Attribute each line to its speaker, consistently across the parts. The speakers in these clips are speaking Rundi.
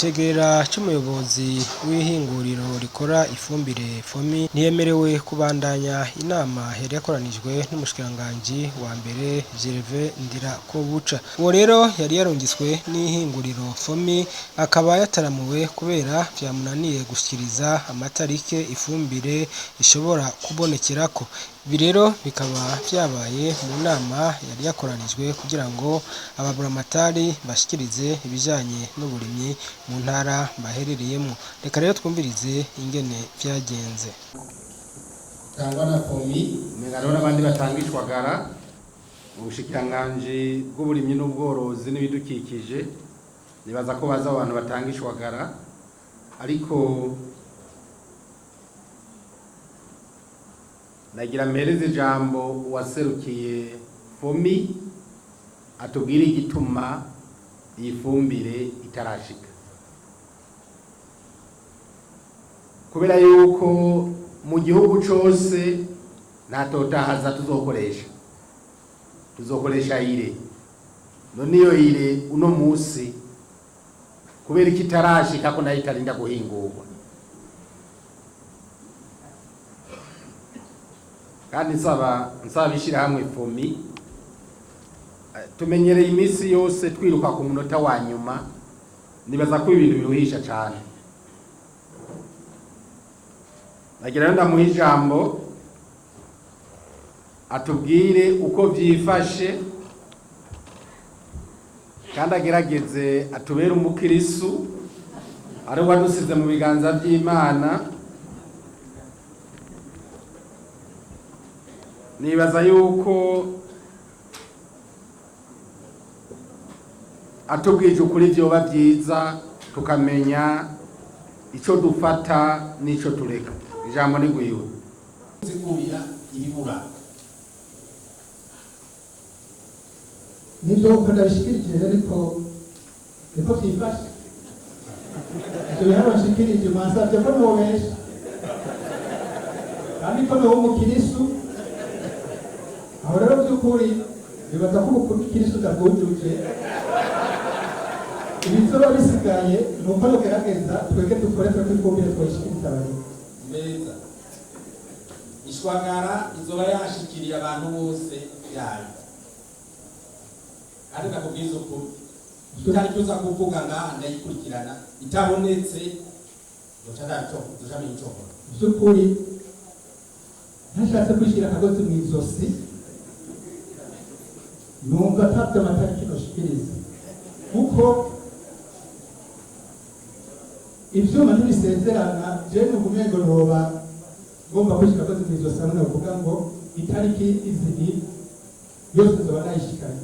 Speaker 1: Icegera c'umuyobozi w'ihinguriro rikora ifumbire FOMI ntiyemerewe kubandanya inama yari yakoranijwe n'umushikiranganji wa mbere Gervais Ndirakobuca. Uwo rero yari yarungitswe n'ihinguriro FOMI akaba yataramuwe kubera vyamunaniye gushikiriza amatarike ifumbire ishobora kubonekerako. Ibi rero bikaba vyabaye mu nama yari yakoranijwe kugira ngo ababuramatari bashikirize ibijanye n'uburimyi mu ntara baherereyemwo. Reka rero twumvirize ingene vyagenze.
Speaker 2: Tangwa na FOMI.
Speaker 3: Umenga hariho n'abandi batanga ishwagara mu bushikiranganji bw'uburimyi n'ubworozi n'ibidukikije. Nibaza ko baza abantu batanga ishwagara, ariko nagira mpereze ijambo uwaserukiye FOMI atubwire igituma iyi fumbire itarashika, kubera yuko mu gihugu cose nta totahaza tuzokoresha, tuzokoresha ire. None iyo ire uno musi kubera ko itarashika, ko nayo itarinda guhingurwa? Kandi nsaba ishyirahamwe FOMI, tumenyereye iminsi yose twiruka ku munota wa nyuma. Nibaza ko ibintu biruhisha cane. Nagira rero ndamuha ijambo atubwire uko vyifashe, kandi agerageze atubere umukirisu ari wadusize mu biganza vy'Imana. Nibaza yuko atubwije ukuri vyoba vyiza, tukamenya ico dufata n'ico tureka. Ijambo ni gwiwe.
Speaker 2: Zigurira ibibura.
Speaker 4: Nibyo, uko ndabishikirije, ariko niko vyifashe. Ivyo biharuro nshikirije, mwansavye ko nobesha, kandi ko noba umukirisu. Aho rero vy'ukuri bibaza ko ubukirisu ndabwujuje. Ibizoba bisigaye ni uko nogerageza twebwe dukore twebwe ifumbire twoyishikiriza abarimyi.
Speaker 2: Meza, ishwagara izoba yashikiriye abantu bose yayo, kandi ndakubwiza ukuri, itariki uza kuvuga ngaha ndayikurikirana. Itabonetse duca menya ico nkora.
Speaker 4: By'ukuri ntashatse kwishyira akagozi mu izosi, numva atabye amatariki noshikiriza, kuko ivyuma ntibisezerana. Jewe numva umengo noba ngomba kwishyira akagozi mu izosi hamwe novuga ngo itariki iziri yose nzoba nayishikanye.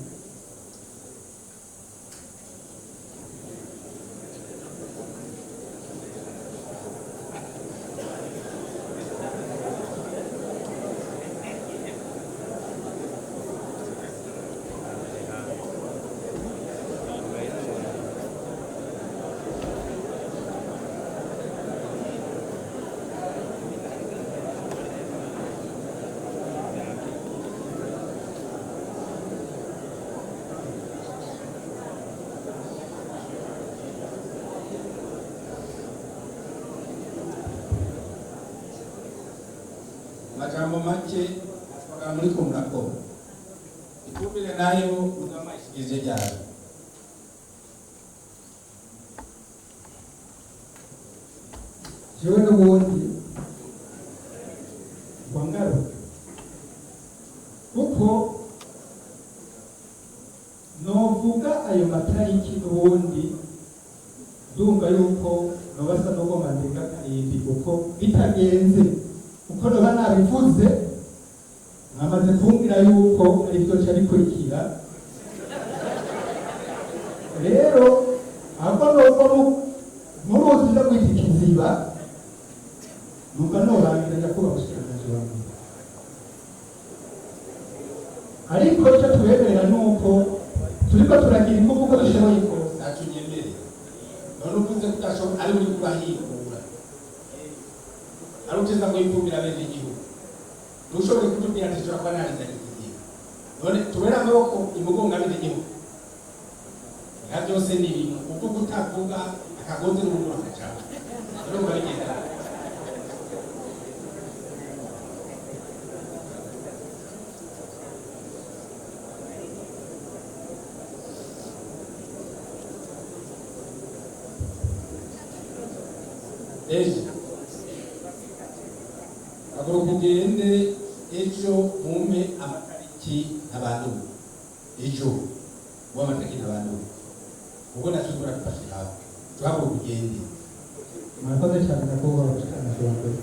Speaker 2: Majambo make, ashwagara muriko murakora, ifumbire nayo muzamayishikirije ryayo.
Speaker 4: Jewe n'ubundi wangaruka, kuko novuga ayo matariki n'ubundi ndumva yuko nobasa n'ugomba ndenga karindwi, kuko bitagenze uko noba nabivuze, mwamaze kumbwira yuko arivyo ca bikurikira. Rero ahubwo nuko muruzi no kwita ikiziba, numva norangira nyakubahwa mushikiranganji wa mbere. Ariko icyo tubemerera ni uko turiko turagira ingufu uko dushoboye kose.
Speaker 2: Ntaco unyemere. None uvuze ko udashobora, ari uriko urahingura, ari uteza ngo ifumbire abene igihugu, ntushobore kutubwira ati nshobora kuba narizanye ikiziba? None tubere amaboko imugongo abene igihugu? Nka byose ni ibintu uvuga utavuga. Akagozi n'ubundi bakacamo. Urumva bigenda. Ejo haguruka ugende ejo mumpe amatariki ntabanduwe, ejo muhe amatariki ntabanduwe, ubwo natwe turadufashe hafi, tuhaguruka ugende.
Speaker 4: Murakoze cyane nyakubahwa mushikiranganji wa mbere.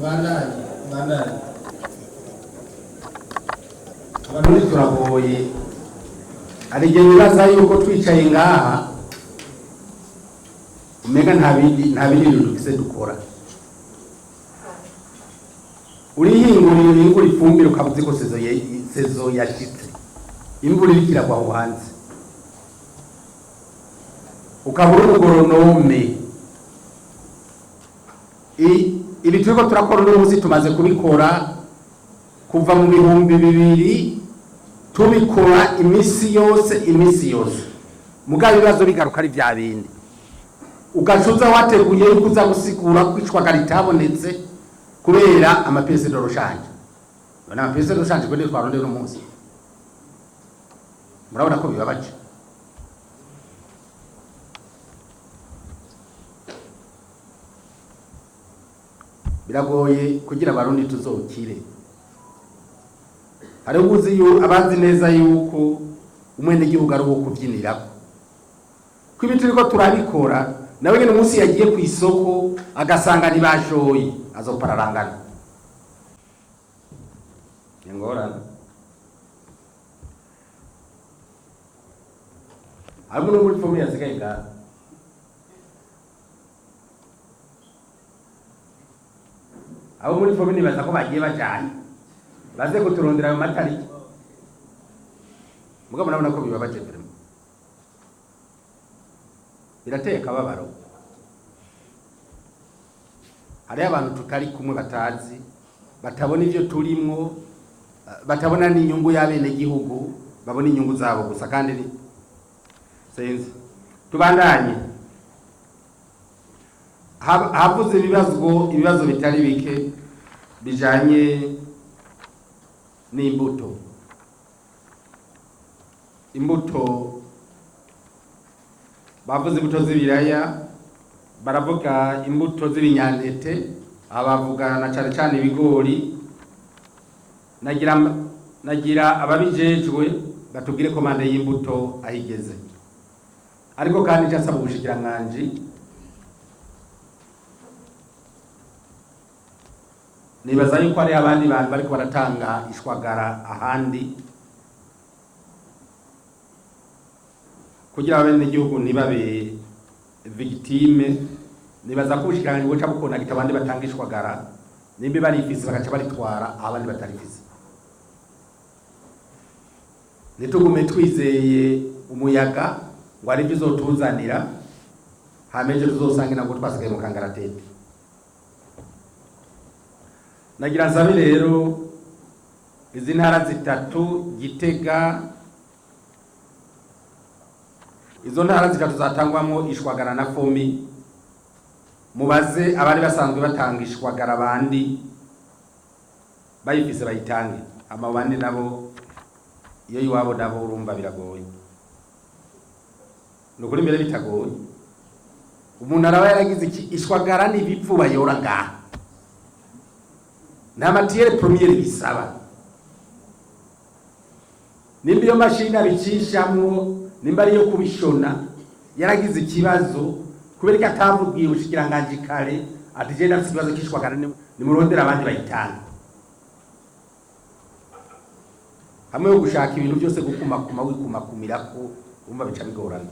Speaker 2: Bandanye, bandanye.
Speaker 3: Abarundi turagoye, hari igihe bibaza yuko twicaye ngaha umenga nta bindi bintu dufise dukora. Urihingurira, uhingura ifumbire, ukaba uzi ko saison yashitse, imvura iriko iragwa aho hanze, ukaba uri umugoronome. Ibi turiko turakora uno munsi tumaze kubikora kuva mu 2000, tubikora imisi yose, imisi yose, mugabo ibibazo bigaruka ari vya bindi. Ugaca uza wateguye yuko uza gusigura ko ishwagara ritabonetse kubera ama pièces de rechange. None ama pièces de rechange ko niyo twarondeye uno munsi? Murabona ko bibabaje. Biragoye kugira Abarundi tuzokire. Hariho uzi abazi neza yuko umwenegihugu ari uwo kubyinirako, ko ibi turiko turabikora, nawe nyene umunsi yagiye ku isoko agasanga ntibashoye azopararangana. Ingorane harimo no muri FOMI yasigaye ngaha. Abo muri FOMI nibaza ko bagiye bajanye baze kuturondera ayo matariki, mugabo murabona ko bibabaje, vraiment birateye akababaro. Hariho abantu tutari kumwe, batazi, batabona ivyo turimwo, batabona n'inyungu y'abenegihugu, babona inyungu zabo gusa. Kandi sinzi, tubandanye. Havuze ibibazo bitari bike bijanye n'imbuto. Imbuto bavuze, imbuto z'ibiraya, baravuga imbuto z'ibinyantete, abavuga na cane cane ibigori. Nagira ababijejwe batubwire commande y'imbuto aho igeze. Ariko kandi icyo asaba ubushikiranganji, nibaza yuko hari abandi bantu bariko baratanga ishwagara ahandi kugira abenegihugu ntibabe victime. Nibaza ko ubushikiranganji buca bukonagita abandi batanga ishwagara, nimba barifise bagaca baritwara aho abandi batarifise. Ntitugume twizeye umuyaga ngo aribyo uzotuzanira, hama ejo tuzosange nabwo twasigaye mu kangaratete. Nagira nsabe rero izi ntara zitatu, Gitega, izo ntara zitatu zatangwamo ishwagara na FOMI, mubaze abari basanzwe batanga ishwagara abandi bayifise bayitange, ama bandi nabo iyo iwabo nabo urumva biragoye. Ni ukuri mbere bitagoye, umuntu araba yaragize iki ishwagara n'ibipfu bayora ngaha, nta matière première bisaba. Nimba iyo mashini abicishamwo, nimba ariyo kubishona yaragize ikibazo, kubera ko atamubwiye ubushikiranganji kare ati: "Je ndafise ikibazo c'ishwagara, nimurondere abandi bayitanga." Hamwe yo gushaka ibintu byose gukumakuma wikumakumirako, wumva bica bigorana.